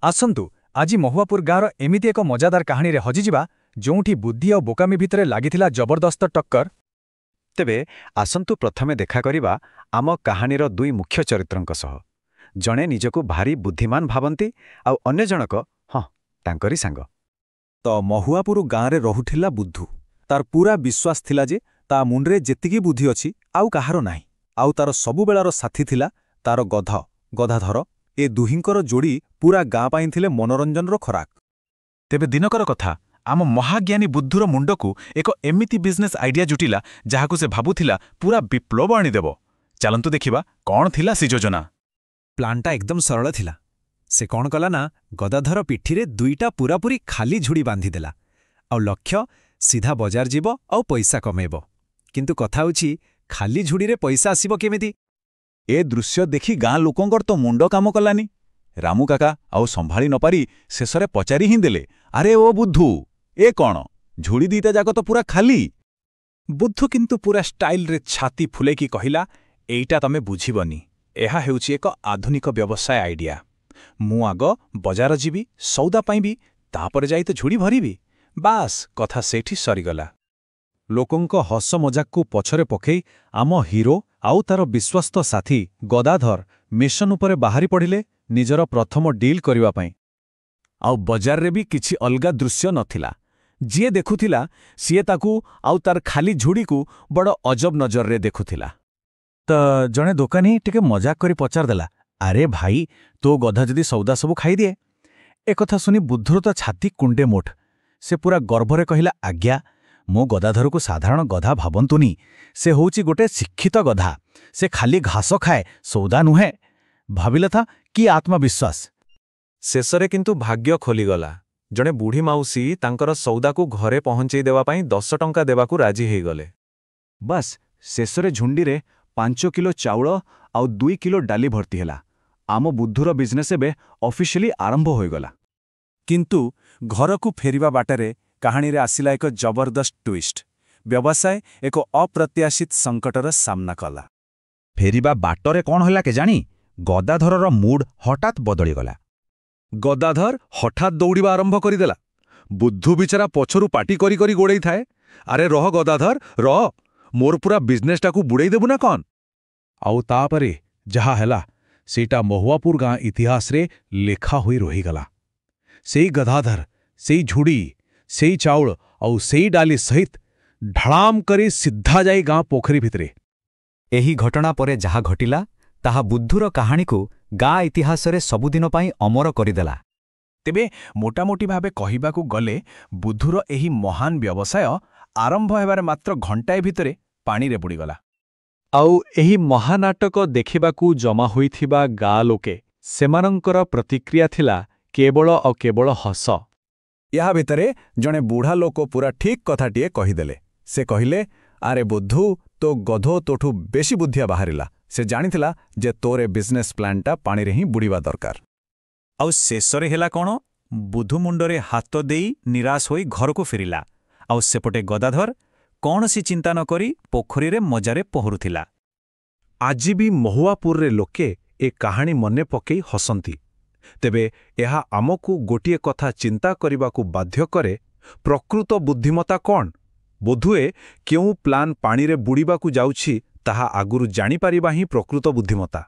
ଆସନ୍ତୁ ଆଜି ମହୁଆପୁର ଗାଁର ଏମିତି ଏକ ମଜାଦାର କାହାଣୀରେ ହଜିଯିବା, ଯେଉଁଠି ବୁଦ୍ଧି ଆଉ ବୋକାମି ଭିତରେ ଲାଗିଥିଲା ଜବରଦସ୍ତ ଟକ୍କର। ତେବେ ଆସନ୍ତୁ ପ୍ରଥମେ ଦେଖା କରିବା ଆମ କାହାଣୀର ଦୁଇ ମୁଖ୍ୟ ଚରିତ୍ରଙ୍କ ସହ। ଜଣେ ନିଜକୁ ଭାରି ବୁଦ୍ଧିମାନ ଭାବନ୍ତି ଆଉ ଅନ୍ୟ ଜଣକ, ହଁ, ତାଙ୍କରି ସାଙ୍ଗ। ତ ମହୁଆପୁର ଗାଁରେ ରହୁଥିଲା ବୁଦ୍ଧୁ। ତାର ପୁରା ବିଶ୍ୱାସ ଥିଲା ଯେ ତା ମୁଣ୍ଡରେ ଯେତିକି ବୁଦ୍ଧି ଅଛି, ଆଉ କାହାର ନାହିଁ। ଆଉ ତାର ସବୁବେଳର ସାଥୀ ଥିଲା ତାର ଗଧ, ଗଦାଧର। ଏ ଦୁହିଁଙ୍କର ଯୋଡ଼ି ପୁରା ଗାଁ ପାଇଁ ଥିଲେ ମନୋରଞ୍ଜନର ଖୋରାକ। ତେବେ ଦିନକର କଥା, ଆମ ମହାଜ୍ଞାନୀ ବୁଦ୍ଧୁର ମୁଣ୍ଡକୁ ଏକ ଏମିତି ବିଜନେସ୍ ଆଇଡିଆ ଜୁଟିଲା, ଯାହାକୁ ସେ ଭାବୁଥିଲା ପୁରା ବିପ୍ଳବ ଆଣିଦେବ। ଚାଲନ୍ତୁ ଦେଖିବା କ'ଣ ଥିଲା ସେ ଯୋଜନା। ପ୍ଲାନ୍ଟା ଏକଦମ ସରଳ ଥିଲା। ସେ କ'ଣ କଲା ନା, ଗଦାଧର ପିଠିରେ ଦୁଇଟା ପୂରାପୂରି ଖାଲି ଝୁଡ଼ି ବାନ୍ଧିଦେଲା। ଆଉ ଲକ୍ଷ୍ୟ, ସିଧା ବଜାର ଯିବ ଆଉ ପଇସା କମେଇବ। କିନ୍ତୁ କଥା ହେଉଛି, ଖାଲି ଝୁଡ଼ିରେ ପଇସା ଆସିବ କେମିତି? ଏ ଦୃଶ୍ୟ ଦେଖି ଗାଁ ଲୋକଙ୍କର ତ ମୁଣ୍ଡ କାମ କଲାନି। ରାମୁ କାକା ଆଉ ସମ୍ଭାଳି ନପାରି ଶେଷରେ ପଚାରି ହିଁ ଦେଲେ, "ଆରେ ଓ ବୁଦ୍ଧୁ, ଏ କ'ଣ? ଝୁଡ଼ି ଦିଟା ଯାକ ତ ପୁରା ଖାଲି!" ବୁଦ୍ଧୁ କିନ୍ତୁ ପୁରା ଷ୍ଟାଇଲରେ ଛାତି ଫୁଲେଇକି କହିଲା, "ଏଇଟା ତମେ ବୁଝିବନି। ଏହା ହେଉଛି ଏକ ଆଧୁନିକ ବ୍ୟବସାୟ ଆଇଡିଆ। ମୁଁ ଆଗ ବଜାର ଯିବି, ସଉଦା ପାଇବି, ତାପରେ ଯାଇ ତ ଝୁଡ଼ି ଭରିବି।" ବାସ୍, କଥା ସେଇଠି ସରିଗଲା। ଲୋକଙ୍କ ହସ ମଜାକକୁ ପଛରେ ପକେଇ ଆମ ହିରୋ ଆଉ ତାର ବିଶ୍ୱସ୍ତ ସାଥୀ ଗଦାଧର ମିଶନ ଉପରେ ବାହାରି ପଡ଼ିଲେ ନିଜର ପ୍ରଥମ ଡିଲ୍ କରିବା ପାଇଁ। ଆଉ ବଜାରରେ ବି କିଛି ଅଲଗା ଦୃଶ୍ୟ ନଥିଲା। ଯିଏ ଦେଖୁଥିଲା, ସିଏ ତାକୁ ଆଉ ତାର ଖାଲି ଝୁଡ଼ିକୁ ବଡ଼ ଅଜବ ନଜରରେ ଦେଖୁଥିଲା। ତ ଜଣେ ଦୋକାନୀ ଟିକେ ମଜାକ କରି ପଚାରିଦେଲା, "ଆରେ ଭାଇ, ତୋ ଗଧ ଯଦି ସଉଦା ସବୁ ଖାଇଦିଏ?" ଏକଥା ଶୁଣି ବୁଦ୍ଧୁର ତ ଛାତି କୁଣ୍ଡେ ମୋଟ। ସେ ପୁରା ଗର୍ବରେ କହିଲା, "ଆଜ୍ଞା, ମୋ ଗଦାଧରକୁ ସାଧାରଣ ଗଧା ଭାବନ୍ତୁନି। ସେ ହେଉଛି ଗୋଟେ ଶିକ୍ଷିତ ଗଧା। ସେ ଖାଲି ଘାସ ଖାଏ, ସଉଦା ନୁହେଁ।" ଭାବିଲେ ଥା, କି ଆତ୍ମବିଶ୍ୱାସ! ଶେଷରେ କିନ୍ତୁ ଭାଗ୍ୟ ଖୋଲିଗଲା। ଜଣେ ବୁଢ଼ୀ ମାଉସୀ ତାଙ୍କର ସଉଦାକୁ ଘରେ ପହଞ୍ଚେଇ ଦେବା ପାଇଁ 10 ଟଙ୍କା ଦେବାକୁ ରାଜି ହେଇଗଲେ। ବାସ୍, ଶେଷରେ ଝୁଡ଼ିରେ 5 କିଲୋ ଚାଉଳ ଆଉ 2 କିଲୋ ଡାଲି ଭର୍ତ୍ତି ହେଲା। ଆମ ବୁଦ୍ଧୁର ବିଜନେସ୍ ଏବେ ଅଫିସିଆଲି ଆରମ୍ଭ ହୋଇଗଲା। କିନ୍ତୁ ଘରକୁ ଫେରିବା ବାଟରେ କାହାଣୀରେ ଆସିଲା ଏକ ଜବରଦସ୍ତ ଟ୍ୱିଷ୍ଟ। ବ୍ୟବସାୟ ଏକ ଅପ୍ରତ୍ୟାଶିତ ସଙ୍କଟର ସାମ୍ନା କଲା। ଫେରିବା ବାଟରେ କ'ଣ ହେଲା କେଜାଣି, ଗଦାଧରର ମୁଡ୍ ହଠାତ୍ ବଦଳିଗଲା। ଗଦାଧର ହଠାତ୍ ଦୌଡ଼ିବା ଆରମ୍ଭ କରିଦେଲା। ବୁଦ୍ଧୁ ବିଚରା ପଛରୁ ପାଟି କରି କରି ଗୋଡ଼େଇଥାଏ, "ଆରେ ରହ ଗଦାଧର, ରହ! ମୋର ପୁରା ବିଜନେସଟାକୁ ବୁଡ଼େଇ ଦେବୁ ନା କ'ଣ?" ଆଉ ତାପରେ ଯାହା ହେଲା, ସେଇଟା ମହୁଆପୁର ଗାଁ ଇତିହାସରେ ଲେଖା ହୋଇ ରହିଗଲା। ସେଇ ଗଦାଧର, ସେଇ ଝୁଡ଼ି, ସେଇ ଚାଉଳ ଆଉ ସେଇ ଡାଲି ସହିତ ଢଳାମ କରି ସିଧା ଯାଇ ଗାଁ ପୋଖରୀ ଭିତରେ। ଏହି ଘଟଣା ପରେ ଯାହା ଘଟିଲା, ତାହା ବୁଦ୍ଧୁର କାହାଣୀକୁ ଗାଁ ଇତିହାସରେ ସବୁଦିନ ପାଇଁ ଅମର କରିଦେଲା। ତେବେ ମୋଟାମୋଟି ଭାବେ କହିବାକୁ ଗଲେ, ବୁଦ୍ଧୁର ଏହି ମହାନ ବ୍ୟବସାୟ ଆରମ୍ଭ ହେବାରେ ମାତ୍ର ଘଣ୍ଟାଏ ଭିତରେ ପାଣିରେ ବୁଡ଼ିଗଲା। ଆଉ ଏହି ମହାନାଟକ ଦେଖିବାକୁ ଜମା ହୋଇଥିବା ଗାଁ ଲୋକେ, ସେମାନଙ୍କର ପ୍ରତିକ୍ରିୟା ଥିଲା କେବଳ ଆଉ କେବଳ ହସ। ଏହା ଭିତରେ ଜଣେ ବୁଢ଼ା ଲୋକ ପୁରା ଠିକ୍ କଥାଟିଏ କହିଦେଲେ। ସେ କହିଲେ, "ଆରେ ବୁଦ୍ଧୁ, ତୋ ଗଧ ତୋଠୁ ବେଶୀ ବୁଦ୍ଧିଆ ବାହାରିଲା। ସେ ଜାଣିଥିଲା ଯେ ତୋର ଏ ବିଜନେସ୍ ପ୍ଲାନ୍ଟା ପାଣିରେ ହିଁ ବୁଡ଼ିବା ଦରକାର।" ଆଉ ଶେଷରେ ହେଲା କ'ଣ? ବୁଧୁ ମୁଣ୍ଡରେ ହାତ ଦେଇ ନିରାଶ ହୋଇ ଘରକୁ ଫେରିଲା, ଆଉ ସେପଟେ ଗଦାଧର କୌଣସି ଚିନ୍ତା ନ କରି ପୋଖରୀରେ ମଜାରେ ପହଁରୁଥିଲା। ଆଜି ବି ମହୁଆପୁରରେ ଲୋକେ ଏ କାହାଣୀ ମନେ ପକେଇ ହସନ୍ତି। ତେବେ ଏହା ଆମକୁ ଗୋଟିଏ କଥା ଚିନ୍ତା କରିବାକୁ ବାଧ୍ୟ କରେ, ପ୍ରକୃତ ବୁଦ୍ଧିମତ୍ତା କ'ଣ? ବୋଧହୁଏ କେଉଁ ପ୍ଲାନ୍ ପାଣିରେ ବୁଡ଼ିବାକୁ ଯାଉଛି, ତାହା ଆଗରୁ ଜାଣିପାରିବା ହିଁ ପ୍ରକୃତ ବୁଦ୍ଧିମତ୍ତା।